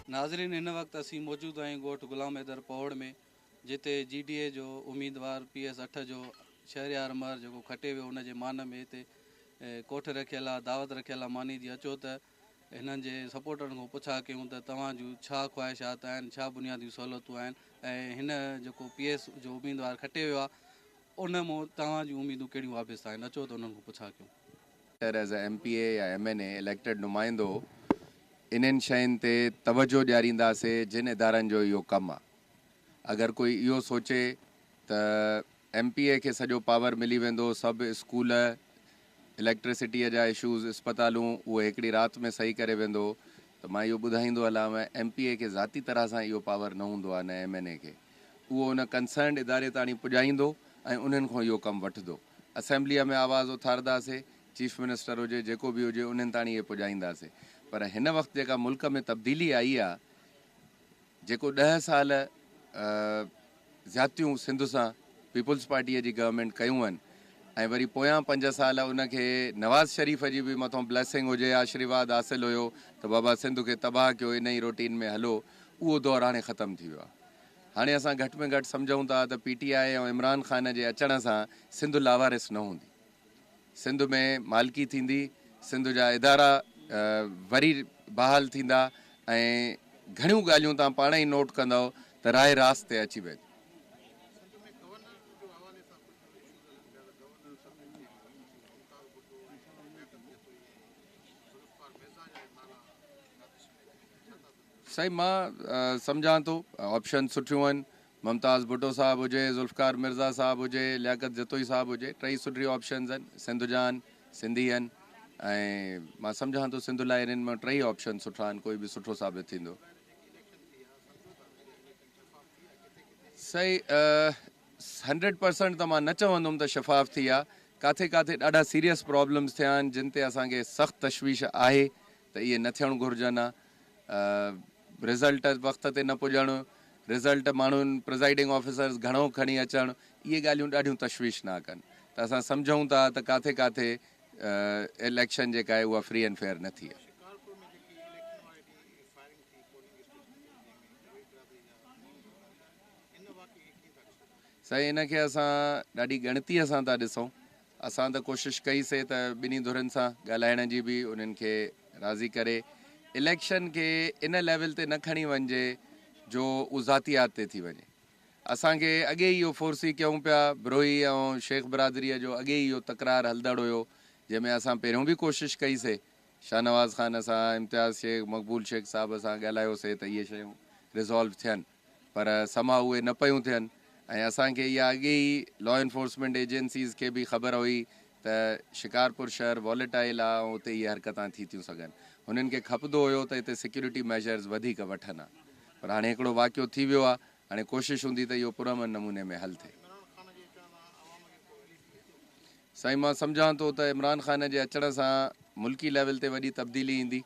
ناظرين هن وقت اسين موجود آهيون ڳوٺ غلام حيدر پهوڙ ۾ جتي جي ڊي اي جو اميدوار پي ايس اٺ جو شهريار مهر جيڪو کٽي ويو ان جي مان ۾ هتي ڪوٺ رکيل آهي دعوت رکيل آهي ماني جي اچو ته هنن جي سپورٽرن کان پڇا ڪيون ته توهان جون ڇا خواهشات آهن، ڇا بنيادي سهولتون آهن ۽ هن جيڪو پي ايس جو اميدوار کٽي ويو آهي ان مون توهان جون اميدون ڪهڙيون وابسته آهن اچو ته انهن کان پڇا ڪيون. ايز اي ايم پي اي يا ايم اين اي اليڪٽيڊ نمائندو انهن شين تي توجهه ڏيارينداسي جن ادارن جو اهو ڪم آ اگر ڪوئي اهو سوچي ته ايم پي اي کي سڄو پاور ملي ويندو سڀ اسڪول اليڪٽرسٽيء جا اشوز، اسپتالون اهو هڪڙي رات ۾ صحيح ڪري ويندو ته مان اهو ٻڌائيندو هلان ايم پي اي کي ذاتي طرح سان اهو پاور نه هوندو آهي نه ايم اين اي کي اهو ان ڪنسرنڊ اداري تاڻي پڄائيندو ۽ انهن کان اهو ڪم وٺندو اسيمبليء ۾ آواز اٿارداسي چيف منسٽر هجي جيڪو به هجي انهن تاڻي اهي پڄائينداسي پر هن وقت جيڪا ملڪ ۾ تبديلي آئي آهي جيڪو ڏهه سال زيادتيون سنڌ سان پيپلز پارٽيء جي گورنمينٽ ڪيون آهن ۽ وري پويان پنج سال ان کي نواز شريف جي به مٿون بليسنگ هجي آشريواد حاصل هيو ته بابا سنڌ کي تباهه ڪيو ان ئي روٽين ۾ هلو اهو دور هاڻي ختم ٿي ويو آهي هاڻي اسان گهٽ ۾ گهٽ سمجهون ٿا ته پي ٽي آء ۽ عمران خان جي اچڻ سان سنڌ لاوارث نه هوندي. سنڌ ۾ مالڪي ٿيندي، سنڌ جا ادارا وري بحال ٿيندا ۽ گهڻيون ڳالهيون توهان پاڻ ئي نوٽ ڪندؤ ته راهه راست تي اچي وينديون. سائين مان سمجهان ٿو آپشن سٺيون آهن ممتاز ڀٽو صاحب هجي، ذوالفقار مرزا صاحب هجي، لياقت جتوئي صاحب هجي، ٽئي سٺي آپشنز آهن، سنڌ جا آهن، سنڌي آهن ۽ مان سمجهان ٿو سنڌ لاء انهن مان ٽئي آپشن سٺا آهن، ڪوئي به سٺو ثابت ٿيندو. سائين هنڊريڊ پرسنٽ ته مان نه چوندم ته شفاف ٿي آ، ڪاٿي ڪاٿي ڏاڍا سيريس پرابلمز ٿيا آهن جن تي اسان کي سخت تشويش آهي ته اهي نه ٿيڻ گهرجن ها. رزلٽ وقت تي نه پڄڻ، رزلٽ ماڻهن پرزائيڊنگ آفيسرز گهڻو کڻي اچڻ، اهي ڳالهيون ڏاڍيون تشويشناڪ آهن ته اسان سمجهون ٿا ته ڪاٿي ڪاٿي اليڪشن جيڪا آهي اها فري اينڊ فيئر نه ٿي آهي. سائين ان کي اسان ڏاڍي ڳڻتيء سان ٿا ڏسون. اسان ته ڪوشش ڪئي سي ته ٻنهي ڌرين سان ڳالهائڻ جي به انهن کي راضي ڪري اليڪشن کي ان ليول تي نه کڻي وڃجي جو اهو ذاتيات تي ٿي وڃي. اسان کي اڳي ئي اهو فورسي ڪيون پيا بروهي ۽ شيخ برادريء جو اڳي ئي اهو تڪرار هلندڙ هيو جنهن ۾ اسان پهريون به ڪوشش ڪئي سي شاهنواز خان سان امتياز شيخ مقبول شيخ صاحب سان ڳالهايو سي ته اهي شيون ريزالو ٿين. پر سماء اهي نه پيون ٿين ۽ اسان کي اها اڳي ئي لا انفورسمينٽ ايجنسيز کي به خبر هئي ته شڪارپور شهر واليٽائل آ ۽ اتي اهي حرڪتان ٿي ٿيون سگهن. هنن کي کپندو هيو ته اتي سيڪيورٽي ميجرز وڌيڪ وٺن ها پر هاڻي هڪڙو واقعو ٿي ويو آ هاڻي ڪوشش هوندي ته اهو پرامن نموني ۾ حل ٿئي. سائين مان سمجهان ٿو ته عمران خان جي اچڻ سان ملڪي ليول تي وڏي تبديلي ايندي.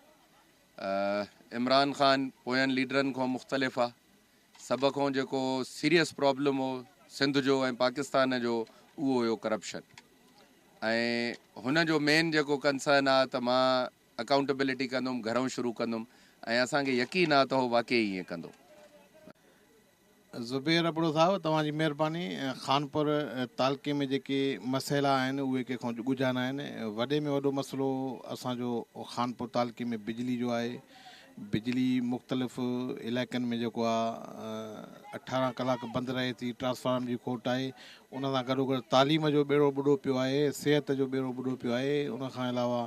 عمران خان پوين ليڊرن کان مختلف آ سڀ کان جيڪو سيريس پرابلم هو سنڌ جو ۽ پاڪستان جو اهو هيو ڪرپشن ۽ هن جو مين جيڪو ڪنسرن آ ته مان اڪائونٽبلٽي ڪندم گهرئون شروع ڪندم ۽ اسان کي يقين آ ته هو واقعي ائين ڪندو. زبير ابڙو صاحب توهان جي مهرباني خانپور تعلقي ۾ جيڪي مسئلا آهن اهي ڪنهن کان ڳجها نه آهن وڏي ۾ وڏو مسئلو اسان جو خانپور تعلقي ۾ بجلي جو آهي بجلي مختلف علائقن ۾ جيڪو آهي اٺارهن ڪلاڪ بند رهي ٿي ٽرانسفارم جي کوٽ آهي ان سان گڏو گڏ تعليم جو ٻيڙو ٻڏو پيو آهي صحت جو ٻيڙو ٻڏو پيو آهي ان کان علاوه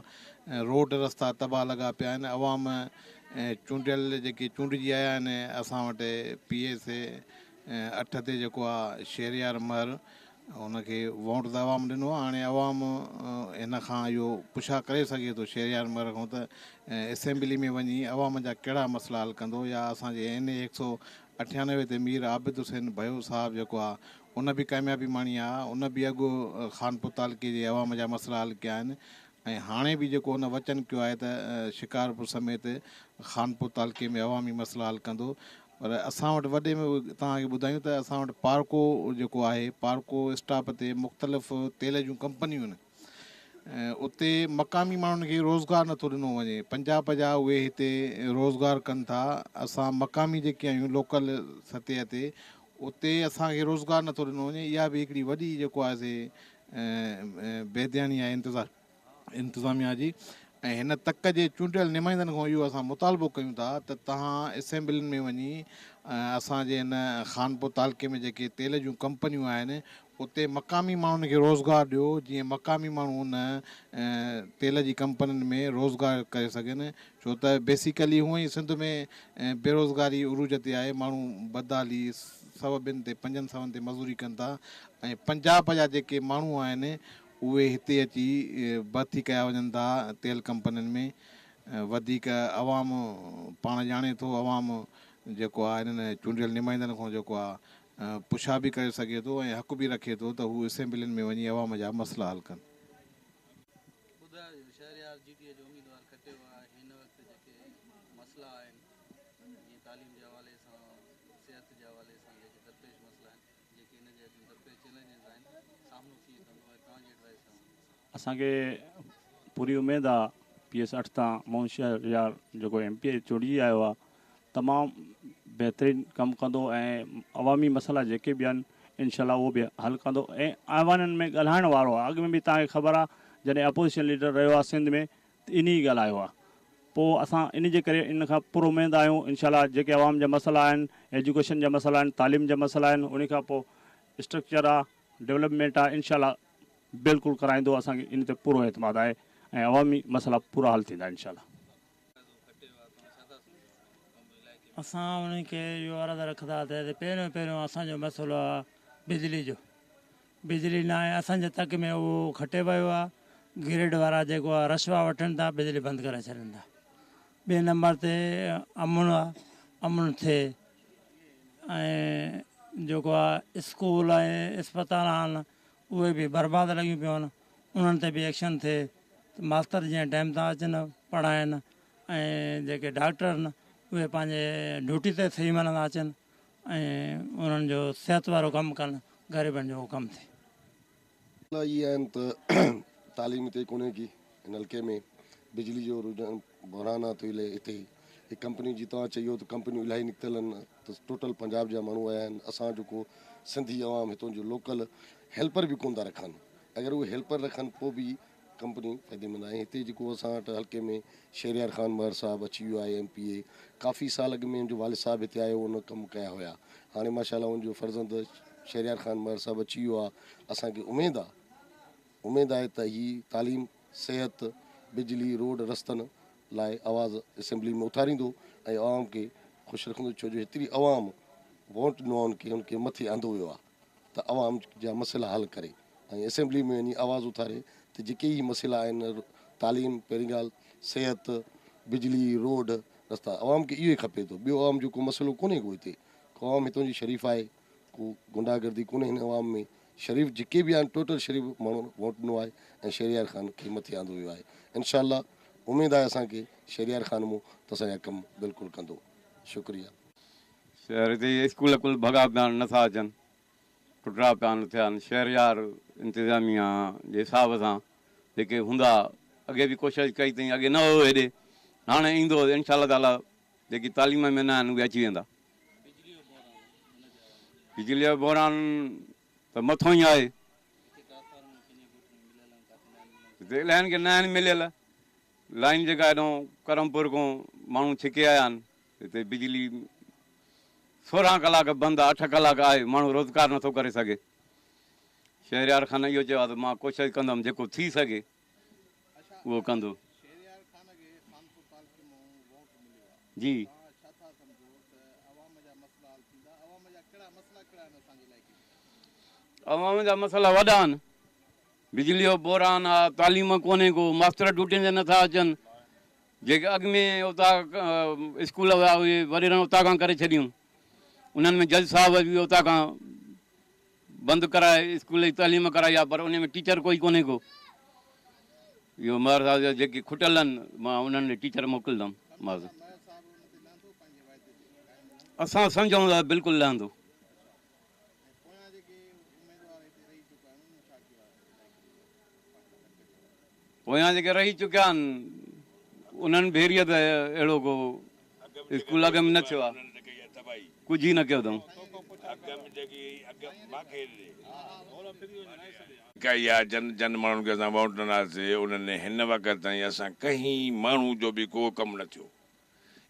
روڊ رستا تباهه لڳا پيا آهن عوام ۽ چونڊيل جيڪي چونڊجي آيا آهن اسان وٽ پي ايس اٺ تي جيڪو آ شهريار مهر ان کي ووٽ ته عوام ڏنو آ هاڻي عوام هن کان اهو پڇا ڪري سگهي ٿو شهريار مهر کان ته اسيمبلي ۾ وڃي عوام جا ڪهڙا مسئلا حل ڪندو يا اسان جي اين اي هڪ سو اٺيانوي تي مير عابد حسين ڀيو صاحب جيڪو آ ان به ڪاميابي ماڻي آ ان به اڳ خانپور تعلقي جي عوام جا مسئلا حل ڪيا آهن ۽ هاڻي به جيڪو هن وچن ڪيو آهي ته شڪارپور سميت خانپور تعلقي ۾ عوامي مسئلا حل ڪندو. پر اسان وٽ وڏي ۾ توهان کي ٻڌايون ته اسان وٽ پارڪو جيڪو آهي پارڪو اسٽاپ تي مختلف تيل جون ڪمپنيون آهن اتي مقامي ماڻهن کي روزگار نٿو ڏنو وڃي پنجاب جا اهي هتي روزگار ڪن ٿا اسان مقامي جيڪي آهيون لوڪل سطح تي اتي اسان کي روزگار نٿو ڏنو وڃي اها به هڪڙي وڏي جيڪو آهي سي بيڌياني آهي انتظار انتظاميا جي ۽ هن تڪ جي چونڊيل نمائندن کان اهو اسان مطالبو ڪيون ٿا ته توهان اسيمبلين ۾ وڃي اسان جي هن خانپور تعلقي ۾ جيڪي تيل جون ڪمپنيون آهن اتي مقامي ماڻهن کي روزگار ڏيو جيئن مقامي ماڻهو ان تيل جي ڪمپنين ۾ روزگار ڪري سگهن ڇو ته بيسيڪلي هونئن ئي سنڌ ۾ بيروزگاري عروج تي آهي ماڻهو بدحالي سو ٻن تي پنجن سون تي مزوري ڪن ٿا ۽ پنجاب جا جيڪي ماڻهو آهن اهي هتي اچي ڀرتي ڪيا وڃن ٿا تيل ڪمپنين ۾ وڌيڪ عوام پاڻ ڄاڻي ٿو عوام جيڪو آهي انهن چونڊيل نمائندن کان جيڪو آهي پڇا به ڪري سگهي ٿو ۽ حق به رکي ٿو ته هو اسيمبلين ۾ وڃي عوام جا مسئلا حل ڪن. ٻڌايو شهريار جي ڊي اي جو اميدوار کٽيو آهي هن وقت جيڪي مسئلا آهن جيئن تعليم جي حوالي سان صحت جي حوالي سان جيڪي درپيش مسئلا آهن جيڪي هن جي اڳيون درپيش چئلينجز آهن سامنو ڪيئن ڪندو ۽ توهان جي ايڊوائيس ڇا هوندي؟ اسان کي پوري اميد آ پي ايس اٺ تان محمد شهريار جيڪو ايم پي اي چونڊجي آيو آ تمام بهترين ڪم ڪندو ۽ عوامي مسئلا جيڪي به آهن انشاء الله اهو به حل ڪندو ۽ ايوانن ۾ ڳالهائڻ وارو آ اڳ ۾ به توهان کي خبر آ جڏهن اپوزيشن ليڊر رهيو آ سنڌ ۾ ته انهي ڳالهايو آ پوء اسان ان جي ڪري ان کان پر اميد آهيون انشاء الله جيڪي عوام جا مسئلا آهن ايجوڪيشن جا مسئلا آهن تعليم جا مسئلا آهن انهي کان پوء اسٽرڪچر آ ڊولپمينٽ آ انشاء الله بلڪل ڪرائيندو اسان کي ان تي پورو اعتماد آهي ۽ عوامي مسئلا پورا حل ٿيندا انشاء الله. اسان انهن کي اهو عرض رکنداسين ته پهريون پهريون اسان جو مسئلو آ بجلي جو بجلي ناهي اسان جي تڪ ۾ اهو کٽي ويو آ گريڊ وارا جيڪو آ رشوا وٺن ٿا بجلي بند ڪرائي ڇڏن ٿا ٻئي نمبر تي امن آ امن ٿئي ۽ جيڪو آ اسڪول ۽ اسپتال آهن اهي به برباد لڳيون پيون آهن انهن تي به ايڪشن ٿئي ته ماستر جيئن ٽائيم تان اچن پڙهائن ۽ جيڪي ڊاڪٽر آهن اهي پنهنجي ڊيوٽي تي صحيح معنيٰ سان اچن ۽ انهن جو صحت وارو ڪم ڪن غريبن جو ڪم ٿئي. مسئلا اهي آهن ته تعليم هتي ڪونهي ڪي هن حلقي ۾ بجلي جو رجحان بحران آ ٿو الائي هتي هي ڪمپنيون جي توهان چئي ته ڪمپنيون الاهي نڪتل آهن ته ٽوٽل پنجاب جا ماڻهو آيا آهن اسان جو ڪو سنڌي عوام هتون جو لوڪل هيلپر به ڪون ٿا رکن اگر اهي هيلپر رکن پوء به ڪمپني فائديمند آهي هتي جيڪو اسان وٽ حلقي ۾ شهريار خان مهر صاحب اچي ويو آهي ايم پي اي ڪافي سال اڳ ۾ ان جو والد صاحب هتي آيو ان ڪم ڪيا هيا هاڻي ماشاء الله ان جو فرزند شهريار خان مهر صاحب اچي ويو آهي اسان کي اميد آهي اميد آهي ته هي تعليم صحت بجلي روڊ رستن لاء آواز اسيمبلي ۾ اٿاريندو ۽ عوام کي خوش رکندو ڇو جو هيتري عوام ووٽ ڏنو آهي ان کي ان کي مٿي آندو ويو آهي ته عوام جا مسئلا حل ڪري ۽ اسيمبلي ۾ وڃي آواز اٿاري ته جيڪي هي مسئلا آهن تعليم پهرين ڳالهه صحت بجلي روڊ رستا عوام کي اهو ئي کپي ٿو ٻيو عوام جو ڪو مسئلو ڪونهي ڪو هتي ڪو عوام هتون جي شريف آهي ڪو گنڊا گردي ڪونهي هن عوام ۾ شريف جيڪي به آهن ٽوٽل شريف ماڻهن ووٽ ڏنو آهي ۽ شهريار خان کي مٿي آندو ويو آهي انشاء الله اميد آهي اسان کي شهريار خان مون ته اسان جا ڪم بلڪل ڪندو شڪريه. شهر جي اسڪول ڪل ڀڳا پيا آهن نٿا اچن ٽٽا پيا آهن ٿيا آهن شهر يار انتظاميا جي حساب سان جيڪي هوندا اڳي به ڪوشش ڪئي اٿئي اڳي نه هيو هيڏي هاڻي ايندو انشاء الله تعالي جيڪي تعليم ۾ نه آهن اهي اچي ويندا بجلي جو بحران ته مٿو ئي آهي هتي الائن کي نه آهن مليل لائن جيڪا هيڏو ڪرمپور کان ماڻهو ڇڪي آيا آهن هتي بجلي 16 ڪلاڪ بند آ، اٺ ڪلاڪ آهي، ماڻهو روزگار نٿو ڪري سگهي. شهريار خان اهو چيو آ ته مان ڪوشش ڪندم جيڪو ٿي سگهي اهو ڪندو. جي. عوام جا مسئلا وڏا آهن، بجلي جو بحران آ، تعليم ڪونهي ڪو، ماستر ڊيوٽين تي نٿا اچن، جيڪي اڳ ۾ اتان اسڪول هيا اهي وڏيرن اتان کان ڪري ڇڏيون انهن ۾ جج صاحب به اتان کان بند ڪرائي اسڪول جي تعليم ڪرائي آهي پر ان ۾ ٽيچر ڪوئي ڪونهي ڪو اهو مهر صاحب جا جيڪي کٽل آهن مان انهن ڏي ٽيچر موڪلندم. اسان سمجهون ٿا بلڪل لهندو. پويان جيڪي رهي چڪيا آهن انهن ڀيري ته اهڙو ڪو اسڪول اڳ ۾ نه ٿيو آهي ڪجهه ئي نه ڪيو اٿئون. ڪئي آهي جن جن ماڻهن کي اسان ووٽ ڏناسي انهن هن وقت تائين اسان ڪنهن ماڻهو جو به ڪو ڪم نه ٿيو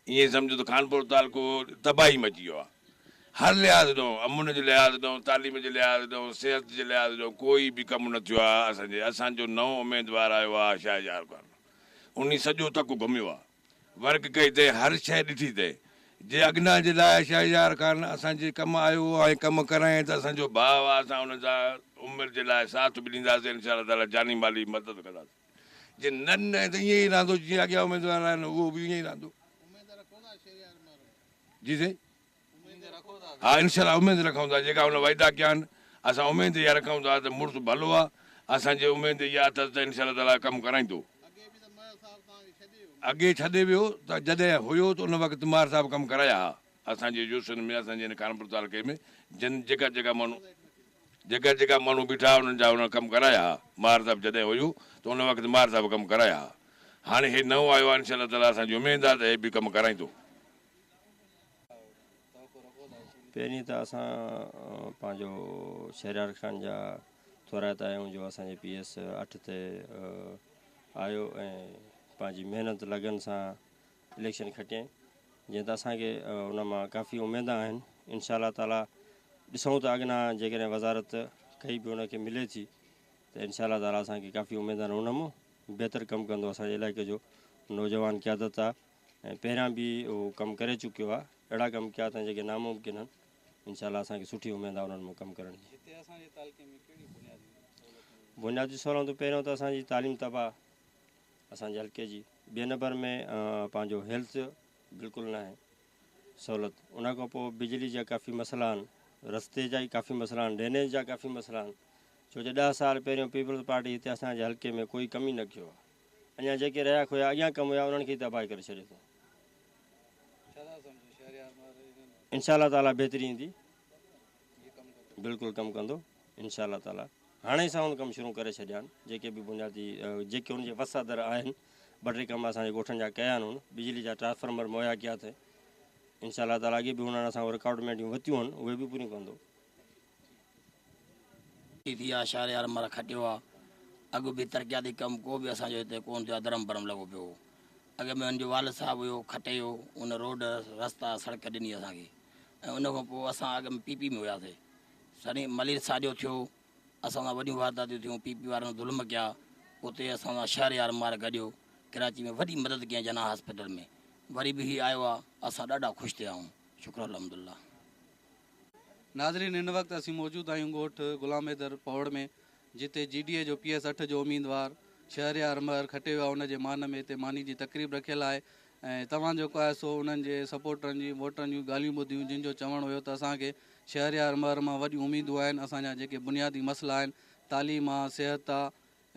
ائين سمجهو ته خانپور تعلقو تباهي مچي ويو آهي هر لحاظ ڏون امن جي لحاظ ڏون تعليم جي لحاظ ڏون صحت جي لحاظ ڏون ڪوئي به ڪم نه ٿيو آهي اسان جي اسان جو نئون اميدوار آيو آهي شاهه يار خان انهي سڄو تڪ گهميو آهي ورڪ ڪئي اٿئي هر شيء ڏٺي اٿئي جي اڳنا جي لاء شاهه يار خان اسان جي ڪم آيو ۽ ڪم ڪرايائين ته اسان جو ڀاء آهي اسان ان سان عمر جي لاء ساٿ به ڏينداسين انشاء الله تعالي جاني مالي مدد ڪنداسين. جي نه ڏنائين ته ائين ئي رهندو جيئن اڳيان اميدوار آهن اهو به ائين ئي رهندو. جي سائين ها انشاء الله اميد رکون ٿا جيڪا هن وعدا ڪيا آهن اسان اميد اها رکون ٿا ته مڙس ڀلو آهي اسان جي اميد اها اٿس ته انشاء الله تعالي ڪم ڪرائيندو. اڳي ڇڏي ويو ته جڏهن هيو ته ان وقت مهر صاحب ڪم ڪرايا ها اسان جي يوسين ۾ اسان جي هن خانپور تعلقي ۾ جن جيڪا جيڪا ماڻهو جيڪا جيڪا ماڻهو بيٺا ها انهن جا انهن ڪم ڪرايا ها. مهر صاحب جڏهن هيو ته ان وقت مهر صاحب ڪم ڪرايا ها. هاڻي هي نئون آيو آهي انشاء الله تعاليٰ اسان جي اميد آهي ته هي به ڪم ڪرائيندو. پهرين ته اسان پنهنجو شهريار خان جا ٿورائتا آهيون جو اسان جي پي ايس اٺ تي آيو ۽ پنهنجي محنت لگن سان اليڪشن کٽيائين جيئن ته اسان کي ان مان ڪافي اميد آهن انشاء الله تعالي ڏسون ته اڳنا جيڪڏهن وزارت ڪئي به ان کي ملي ٿي ته انشاء الله تعالي اسان کي ڪافي اميد آهن ان مان بهتر ڪم ڪندو اسان جي علائقي جو نوجوان قيادت آهي ۽ پهريان به هو ڪم ڪري چڪيو آهي اهڙا ڪم ڪيا اٿن جيڪي ناممڪن آهن انشاء الله اسان کي سٺي اميد آهي انهن مان ڪم ڪرڻ جي. بنيادي سهولتون پهريون ته اسان جي تعليم تباهه اسان جي حلقي جي ٻئي نمبر ۾ پنهنجو هيلٿ بلڪل ناهي سهولت ان کان پوء بجلي جا ڪافي مسئلا آهن رستي جا ڪافي مسئلا آهن ڊرينيج جا ڪافي مسئلا آهن ڇو جو ڏهه سال پهريون پيپلز پارٽي هتي اسان جي حلقي ۾ ڪوئي ڪم ئي نه ڪيو آهي اڃا جيڪي رهيا کويا اڳيان ڪم هيا انهن کي تباهه ڪري ڇڏيو اٿئون انشاء الله تعالي بهتري ايندي بلڪل ڪم ڪندو انشاء الله تعالي هاڻي سان هن ڪم شروع ڪري ڇڏيا آهن جيڪي به بنيادي جيڪي هن جي وس اندر آهن ٻه ٽي ڪم اسان جي ڳوٺن جا ڪيا آهن هن بجلي جا ٽرانسفارمر مهيا ڪيا اٿئي انشاء الله تعالي اڳي به هنن اسان رڪوائرمينٽون ورتيون آهن اهي به پوريون ڪندو. ٿي آ شهريار مھر کٽيو آ اڳ به ترقياتي ڪم ڪو به اسان جو هتي ڪون ٿيو آ درم برم لڳو پيو هو اڳ ۾ هن جو والد صاحب هيو کٽي ويو ان روڊ رستا سڙڪ ڏني اسان کي ۽ ان کان پوء اسان اڳ ۾ پي پي ۾ هياسي سني ملير ساڄو ٿيو اسان سان وڏيون وارداتيون ٿيون پي پي وارن ظلم ڪيا اتي اسان سان شهريار مار گڏيو ڪراچي ۾ وڏي مدد ڪيائين جناح هاسپيٽل ۾ وري به هي آيو آ اسان ڏاڍا خوش ٿيا آهيون شڪر الحمدالله. ناظرين هن وقت اسين موجود آهيون ڳوٺ غلام حيدر پهوڙ ۾ جتي جي ڊي اي جو پي ايس اٺ جو اميدوار شهريار مهر کٽي ويو آهي ان جي مان ۾ هتي ماني جي تقريب رکيل آهي ۽ توهان جيڪو آهي سو انهن جي سپورٽرن جي ووٽرن جون ڳالهيون ٻڌيون جن جو چوڻ هيو ته اسان کي شهريار مهر مان وڏيون اميدون آهن اسان جا جيڪي بنيادي مسئلا آهن تعليم آ صحت آ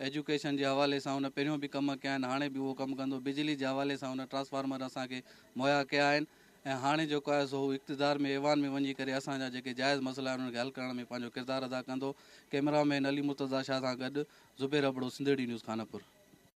ايجوڪيشن جي حوالي سان هن پهريون به ڪم ڪيا آهن هاڻي به اهو ڪم ڪندو بجلي جي حوالي سان هن ٽرانسفارمر اسان کي مهيا ڪيا آهن ۽ هاڻي جيڪو آهي سو هو اقتدار ۾ ايوان ۾ وڃي ڪري اسان جا جيڪي جائز مسئلا آهن انهن کي حل ڪرڻ ۾ پنهنجو ڪردار ادا ڪندو ڪئميرا مين علي مرتضيٰ شاهه سان گڏ زبير ابڙو سنڌڙي نيوز خانپور.